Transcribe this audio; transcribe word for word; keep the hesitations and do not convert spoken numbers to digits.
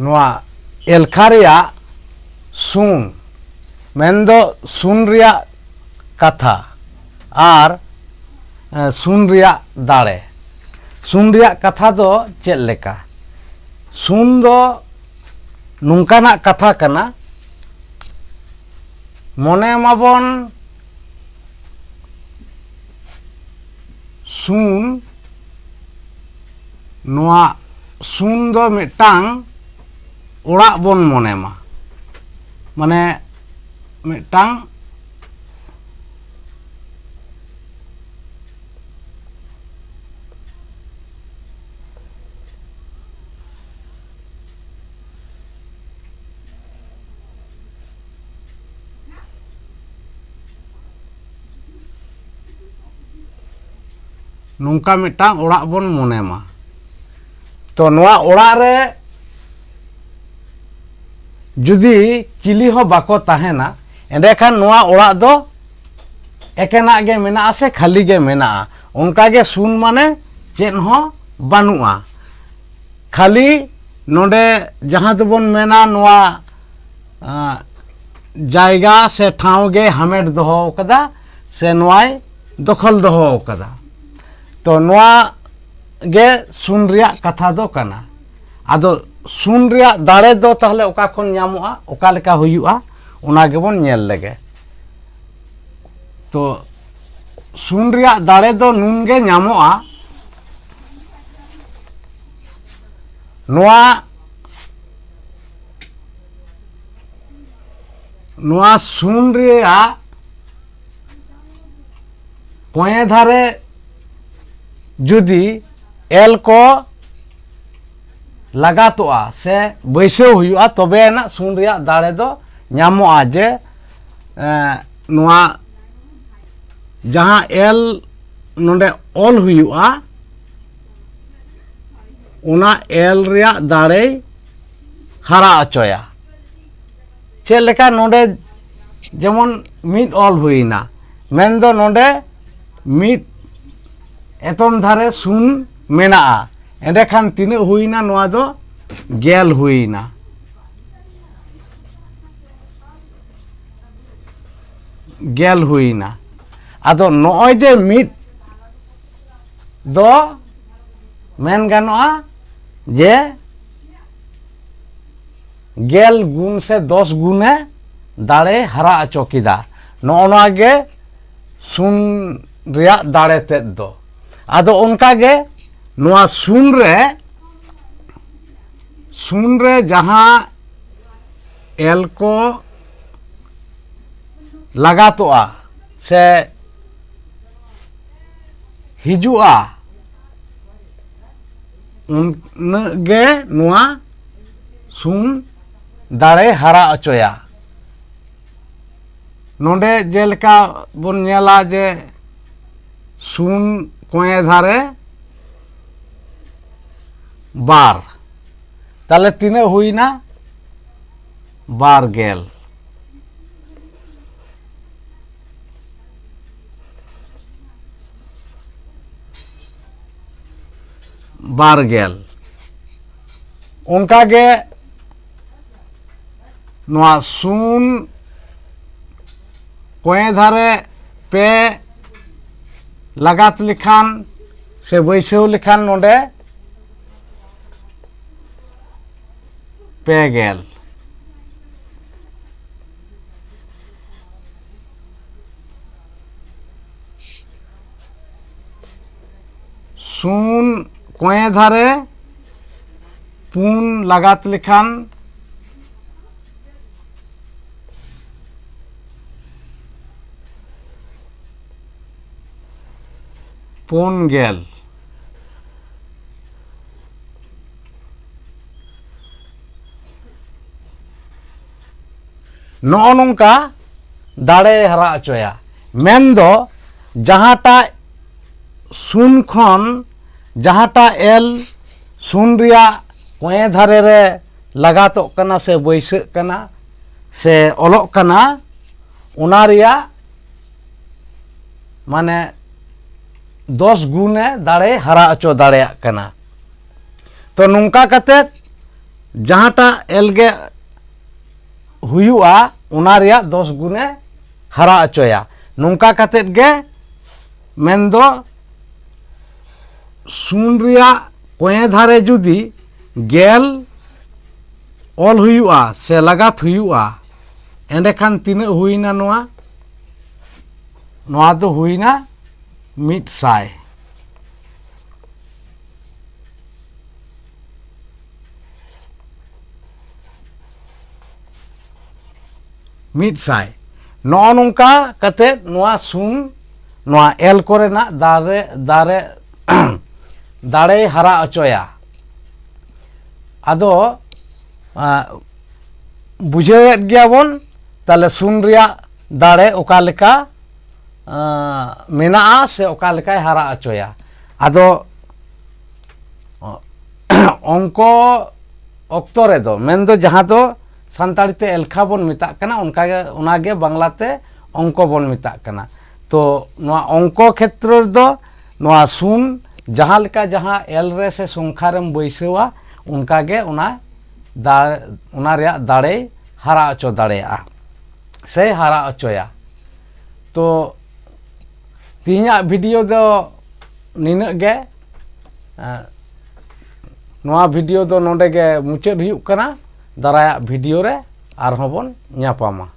ᱱᱚᱣᱟ ᱮᱞᱠᱷᱟ ᱨᱮᱭᱟᱜ ᱥᱩᱱ, ᱢᱮᱱᱫᱚ ᱥᱩᱱ ᱨᱮᱭᱟᱜ ᱠᱟᱛᱷᱟ ᱟᱨ, ᱮ, ᱥᱩᱱ ᱨᱮᱭᱟᱜ ᱫᱟᱲᱮ᱾ ᱥᱩᱱ ᱨᱮᱭᱟᱜ ᱠᱟᱛᱷᱟ ᱫᱚ ᱪᱮᱫ ᱞᱮᱠᱟ? ᱥᱩᱱ ᱫᱚ ᱱᱚᱝᱠᱟᱱᱟᱜ ᱠᱟᱛᱷᱟ ᱠᱟᱱᱟ, ᱢᱚᱱᱮ ᱢᱟᱵᱚᱱ ᱥᱩᱱ, ᱱᱚᱣᱟ ᱥᱩᱱ ᱫᱚ ᱢᱤᱫᱴᱟᱝ ᱚᱲᱟᱜ ᱵᱚᱱ ᱢᱚᱱᱮ ᱢᱟ, ᱢᱟᱱᱮ ᱢᱤᱫᱴᱟᱝ ᱱᱚᱝᱠᱟ ᱢᱤᱫᱴᱟᱝ ᱚᱲᱟᱜ ᱵᱚᱱ ᱢᱚᱱᱮ ᱢᱟ᱾ ᱛᱚ, ᱱᱚᱣᱟ ᱚᱲᱟᱜ ᱨᱮ ᱡᱩᱫᱤ ᱪᱤᱞᱤ ᱦᱚᱸ ᱵᱟᱠᱚ ᱛᱟᱦᱮᱱᱟ, ᱮᱸᱰᱮᱠᱷᱟᱱ ᱱᱚᱣᱟ ᱚᱲᱟᱜ ᱫᱚ ᱮᱠᱮᱱᱟᱜ ᱜᱮ ᱢᱮᱱᱟᱜᱼᱟ ᱥᱮ ᱠᱷᱟᱹᱞᱤ ᱜᱮ ᱢᱮᱱᱟᱜᱼᱟ᱾ ᱚᱱᱠᱟ ᱜᱮ ᱥᱩᱱ ᱢᱟᱱᱮ ᱪᱮᱫ ᱦᱚᱸ ᱵᱟᱹᱱᱩᱜᱼᱟ᱾ ᱠᱷᱟᱹᱞᱤ ᱱᱚᱰᱮ ᱡᱟᱦᱟᱸ ᱫᱚᱵᱚᱱ ᱢᱮᱱᱟ ᱱᱚᱣᱟ, ᱟᱸ, ᱡᱟᱭᱜᱟ ᱥᱮ ᱴᱷᱟᱶ ᱜᱮ ᱦᱟᱢᱮᱴ ᱫᱚᱦᱚ ᱟᱠᱟᱫᱟ ᱥᱮ ᱱᱚᱣᱟᱭ ᱫᱚᱠᱷᱚᱞ ᱫᱚᱦᱚ ᱟᱠᱟᱫᱟ᱾ ᱛᱚ, ᱱᱚᱣᱟ ᱜᱮ ᱥᱩᱱ ᱨᱮᱭᱟᱜ ᱠᱟᱛᱷᱟ ᱫᱚ ᱠᱟᱱᱟ᱾ ᱟᱫᱚ ᱥᱩᱱ ᱨᱮᱭᱟᱜ ᱫᱟᱲᱮ ᱫᱚ ᱛᱟᱦᱚᱞᱮ ᱚᱠᱟ ᱠᱷᱚᱱ ᱧᱟᱢᱚᱜᱼᱟ, ᱚᱠᱟ ᱞᱮᱠᱟ ᱦᱩᱭᱩᱜᱼᱟ, ᱚᱱᱟ ᱜᱮᱵᱚᱱ ᱧᱮᱞ ᱞᱮᱜᱮ᱾ ᱛᱚ, ᱥᱩᱱ ᱨᱮᱭᱟᱜ ᱫᱟᱲᱮ ᱫᱚ ᱱᱩᱱ ᱜᱮ ᱧᱟᱢᱚᱜᱼᱟ, ᱱᱚᱣᱟ, ᱱᱚᱣᱟ ᱥᱩᱱ ᱨᱮᱭᱟᱜ ᱠᱚᱸᱭᱮ ᱫᱷᱟᱨᱮ ᱡᱩᱫᱤ ᱮᱞ ᱠᱚ ᱞᱟᱜᱟᱛᱚᱜᱼᱟ ᱥᱮ ᱵᱟᱹᱭᱥᱟᱹᱣ ᱦᱩᱭᱩᱜᱼᱟ, ᱛᱚᱵᱮ ᱟᱱᱟᱜ ᱥᱩᱱ ᱨᱮᱭᱟᱜ ᱫᱟᱲᱮ ᱫᱚ ᱧᱟᱢᱚᱜᱼᱟ᱾ ᱡᱮ, ᱮᱸ, ᱱᱚᱣᱟ ᱡᱟᱦᱟᱸ ᱮᱞ ᱱᱚᱰᱮ ᱚᱞ ᱦᱩᱭᱩᱜᱼᱟ, ᱚᱱᱟ ᱮᱞ ᱨᱮᱭᱟᱜ ᱫᱟᱲᱮᱭ ᱦᱟᱨᱟ ᱦᱚᱪᱚᱭᱟ᱾ ᱪᱮᱫ ᱞᱮᱠᱟ ᱱᱚᱰᱮ ᱡᱮᱢᱚᱱ ᱢᱤᱫ ᱚᱞ ᱦᱩᱭᱱᱟ, ᱢᱮᱱᱫᱚ ᱱᱚᱰᱮ ᱢᱤᱫ ᱮᱛᱚᱢ ᱫᱷᱟᱨᱮ ᱥᱩᱱ ᱢᱮᱱᱟᱜᱼᱟ, ᱮᱸᱰᱮᱠᱷᱟᱱ ᱛᱤᱱᱟᱹᱜ ᱦᱩᱭᱱᱟ? ᱱᱚᱣᱟ ᱫᱚ ᱜᱮᱞ ᱦᱩᱭᱱᱟ, ᱜᱮᱞ ᱦᱩᱭᱱᱟ᱾ ᱟᱫᱚ ᱱᱚᱜᱼᱚᱭ ᱡᱮ ᱢᱤᱫ ᱫᱚ ᱢᱮᱱ ᱜᱟᱱᱚᱜᱼᱟ ᱡᱮ ᱜᱮᱞ ᱜᱩᱱ ᱥᱮ ᱫᱚᱥ ᱜᱩᱱᱮ ᱫᱟᱲᱮ ᱦᱟᱨᱟ ᱦᱚᱪᱚ ᱠᱮᱫᱟ᱾ ᱱᱚᱜᱼᱚ ᱱᱚᱣᱟ ᱜᱮ ᱥᱩᱱ ᱨᱮᱭᱟᱜ ᱫᱟᱲᱮ ᱛᱮᱫ ᱫᱚ᱾ ᱟᱫᱚ ᱚᱱᱠᱟ ᱜᱮ ᱱᱚᱣᱟ ᱥᱩᱱ ᱨᱮ, ᱥᱩᱱ ᱨᱮ ᱡᱟᱦᱟᱸ ᱮᱞ ᱠᱚ ᱞᱟᱜᱟᱛᱚᱜᱼᱟ ᱥᱮ ᱦᱤᱡᱩᱜᱼᱟ, ᱩᱱᱟᱹᱜ ᱜᱮ ᱱᱚᱣᱟ ᱥᱩᱱ ᱫᱟᱲᱮ ᱦᱟᱨᱟ ᱦᱚᱪᱚᱭᱟ᱾ ᱱᱚᱰᱮ ᱡᱮᱞᱮᱠᱟ ᱵᱚᱱ ᱧᱮᱞᱟ ᱡᱮ ᱥᱩᱱ ᱠᱚᱸᱭᱮ ᱫᱷᱟᱨᱮ ᱵᱟᱨ, ᱛᱟᱦᱞᱮ ᱛᱤᱱᱟᱹᱜ ᱦᱩᱭᱱᱟ? ᱵᱟᱨ ᱜᱮᱞ᱾ ᱵᱟᱨ ᱜᱮᱞ᱾ ᱚᱱᱠᱟᱜᱮ ᱱᱚᱣᱟ ᱥᱩᱱ ᱠᱚᱸᱭᱮ ᱫᱷᱟᱨᱮ ᱯᱮ ᱞᱟᱜᱟᱛ ᱞᱮᱠᱷᱟᱱ ᱥᱮ ᱵᱟᱹᱭᱥᱟᱹᱣ ᱞᱮᱠᱷᱟᱱ ᱱᱚᱰᱮ ᱯᱮ ᱜᱮᱞ᱾ ᱥᱩᱱ ᱠᱚᱸᱭᱮ ᱫᱷᱟᱨᱮ ᱯᱩᱱ ᱞᱟᱜᱟᱛ ᱞᱮᱠᱷᱟᱱ ᱯᱩᱱ ᱜᱮᱞ᱾ ᱱᱚᱜᱼᱚ ᱱᱚᱝᱠᱟ ᱫᱟᱲᱮᱭ ᱦᱟᱨᱟ ᱦᱚᱪᱚᱭᱟ᱾ ᱢᱮᱱᱫᱚ ᱡᱟᱦᱟᱸᱴᱟᱜ ᱥᱩᱱ ᱠᱷᱚᱱ ᱡᱟᱦᱟᱸᱴᱟᱜ ᱮᱞ ᱥᱩᱱ ᱨᱮᱭᱟᱜ ᱠᱚᱸᱭᱮ ᱫᱷᱟᱨᱮ ᱨᱮ ᱞᱟᱜᱟᱛᱚᱜ ᱠᱟᱱᱟ ᱥᱮ ᱵᱟᱹᱭᱥᱟᱹᱜ ᱠᱟᱱᱟ ᱥᱮ ᱚᱞᱚᱜ ᱠᱟᱱᱟ, ᱚᱱᱟ ᱨᱮᱭᱟᱜ ᱢᱟᱱᱮ ᱫᱚᱥ ᱜᱩᱱᱮ ᱫᱟᱲᱮ ᱦᱟᱨᱟ ᱦᱚᱪᱚ ᱫᱟᱲᱮᱭᱟᱜ ᱠᱟᱱᱟ᱾ ᱛᱚ ᱱᱚᱝᱠᱟ ᱠᱟᱛᱮᱫ ᱡᱟᱦᱟᱸᱴᱟᱜ ᱮᱞ ᱜᱮ ᱦᱩᱭᱩᱜᱼᱟ, ᱚᱱᱟ ᱨᱮᱭᱟᱜ ᱫᱚᱥ ᱜᱩᱱᱮ ᱦᱟᱨᱟ ᱦᱚᱪᱚᱭᱟ᱾ ᱱᱚᱝᱠᱟ ᱠᱟᱛᱮᱫ ᱜᱮ, ᱢᱮᱱᱫᱚ ᱥᱩᱱ ᱨᱮᱭᱟᱜ ᱠᱚᱸᱭᱮ ᱫᱷᱟᱨᱮ ᱡᱩᱫᱤ ᱜᱮᱞ ᱚᱞ ᱦᱩᱭᱩᱜᱼᱟ ᱥᱮ ᱞᱟᱜᱟᱛ ᱦᱩᱭᱩᱜᱼᱟ, ᱮᱸᱰᱮᱠᱷᱟᱱ ᱛᱤᱱᱟᱹᱜ ᱦᱩᱭᱱᱟ ᱱᱚᱣᱟ? ᱱᱚᱣᱟ ᱫᱚ ᱦᱩᱭᱱᱟ ᱢᱤᱫ ᱥᱟᱭ᱾ ᱢᱤᱫ ᱥᱟᱭ᱾ ᱱᱚᱜᱼᱚ ᱱᱚᱝᱠᱟ ᱠᱟᱛᱮᱫ ᱱᱚᱣᱟ ᱥᱩᱱ, ᱱᱚᱣᱟ ᱮᱞ ᱠᱚᱨᱮᱱᱟᱜ ᱫᱟᱨᱮ, ᱫᱟᱨᱮ, ᱫᱟᱲᱮᱭ ᱦᱟᱨᱟ ᱦᱚᱪᱚᱭᱟ᱾ ᱟᱫᱚ, ᱟ, ᱵᱩᱡᱷᱟᱹᱣᱮᱫ ᱜᱮᱭᱟ ᱵᱚᱱ, ᱛᱟᱦᱞᱮ ᱥᱩᱱ ᱨᱮᱭᱟᱜ ᱫᱟᱲᱮ ᱚᱠᱟ ᱞᱮᱠᱟ, ᱟ, ᱢᱮᱱᱟᱜᱼᱟ ᱥᱮ ᱚᱠᱟ ᱞᱮᱠᱟᱭ ᱦᱟᱨᱟ ᱦᱚᱪᱚᱭᱟ᱾ ᱟᱫᱚ, ᱚ-, ᱚᱝᱠᱚ ᱚᱠᱛᱚ ᱨᱮᱫᱚ, ᱢᱮᱱᱫᱚ ᱡᱟᱦᱟᱸ ᱫᱚ ᱥᱟᱱᱛᱟᱲᱤ ᱛᱮ ᱮᱞᱠᱷᱟ ᱵᱚᱱ ᱢᱮᱛᱟᱜ ᱠᱟᱱᱟ, ᱚᱱᱠᱟᱜᱮ, ᱚᱱᱟᱜᱮ ᱵᱟᱝᱞᱟᱛᱮ ᱚᱝᱠᱚ ᱵᱚᱱ ᱢᱮᱛᱟᱜ ᱠᱟᱱᱟ᱾ ᱛᱚ, ᱱᱚᱣᱟ ᱚᱝᱠᱚ ᱠᱷᱮᱛᱨᱚ ᱨᱮᱫᱚ ᱱᱚᱣᱟ ᱥᱩᱱ ᱡᱟᱦᱟᱸ ᱞᱮᱠᱟ ᱡᱟᱦᱟᱸ ᱮᱞ ᱨᱮ ᱥᱮ ᱥᱚᱝᱠᱷᱟ ᱨᱮᱢ ᱵᱟᱹᱭᱥᱟᱹᱣᱟ, ᱚᱱᱠᱟᱜᱮ ᱚᱱᱟ ᱫᱟ-, ᱚᱱᱟ ᱨᱮᱭᱟᱜ ᱫᱟᱲᱮᱭ ᱦᱟᱨᱟ ᱦᱚᱪᱚ ᱫᱟᱲᱮᱭᱟᱜᱼᱟ ᱥᱮᱭ ᱦᱟᱨᱟ ᱦᱚᱪᱚᱭᱟ᱾ ᱛᱚ, ᱛᱮᱦᱮᱧᱟᱜ ᱵᱷᱤᱰᱤᱭᱳ ᱫᱚ ᱱᱤᱱᱟᱹᱜ ᱜᱮ᱾ ᱮᱸ, ᱱᱚᱣᱟ ᱵᱷᱤᱰᱤᱭᱳ ᱫᱚ ᱱᱚᱰᱮ ᱜᱮ ᱢᱩᱪᱟᱹᱫ ᱦᱩᱭᱩᱜ ᱠᱟᱱᱟ᱾ ᱫᱟᱨᱟᱭᱟᱜ ᱵᱷᱤᱰᱤᱭᱳ ᱨᱮ ᱟᱨᱦᱚᱸ ᱵᱚᱱ ᱧᱟᱯᱟᱢᱟ᱾